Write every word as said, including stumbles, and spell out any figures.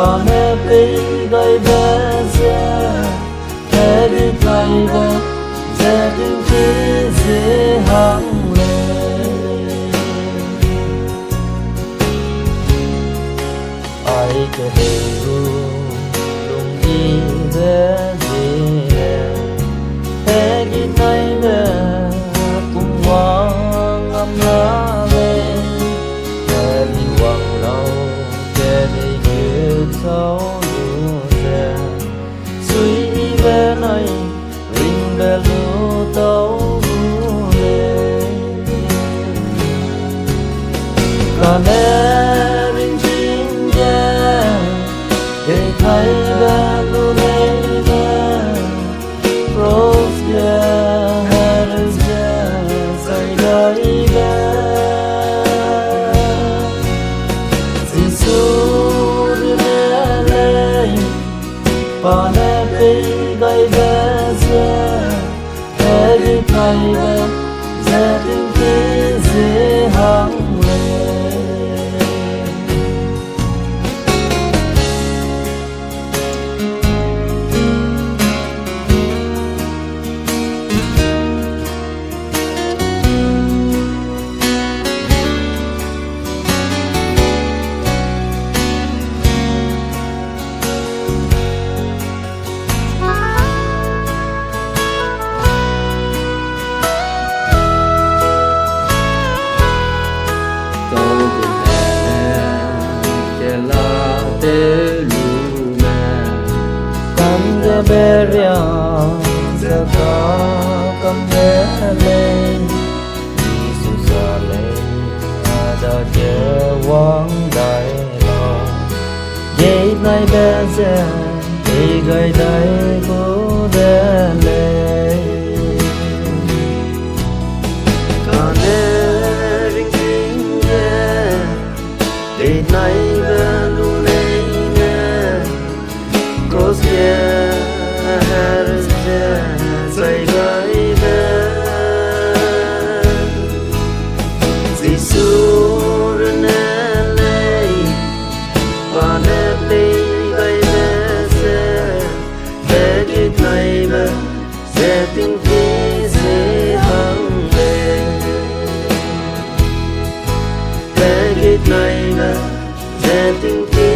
Kane pei gaibe ze, hegit naibe ze tingki ze hang lei. Ai kedei gu lungdibe zie, hegit naibe pum wang ngam la lei. Heli wang lau kedei keu tau lu ze, suibe nai ringbe lu tau gu lei. Kane ringting ge, hegit naibe lu lei ne, cross ge hereu ze chai gaibe, Jisu runne lei, pa ne pei gaibe ze, hegit naibe ze tingki ze hang lei. Tau gu ne kela tew lu ne, kam ge beria ze ka kam ge lei, Jisu sa lei, a dage wang dai lau. Hegit naibe ze, pei gai dai gu de lei. Kane ringting ge, hegit naibe lu lei ne, cross ge hereu ze chai gaibe, Jisu runne lei, pa ne pei gaibe ze, hegit naibe ze tingki ze hang lei. Hegit naibe ze tingki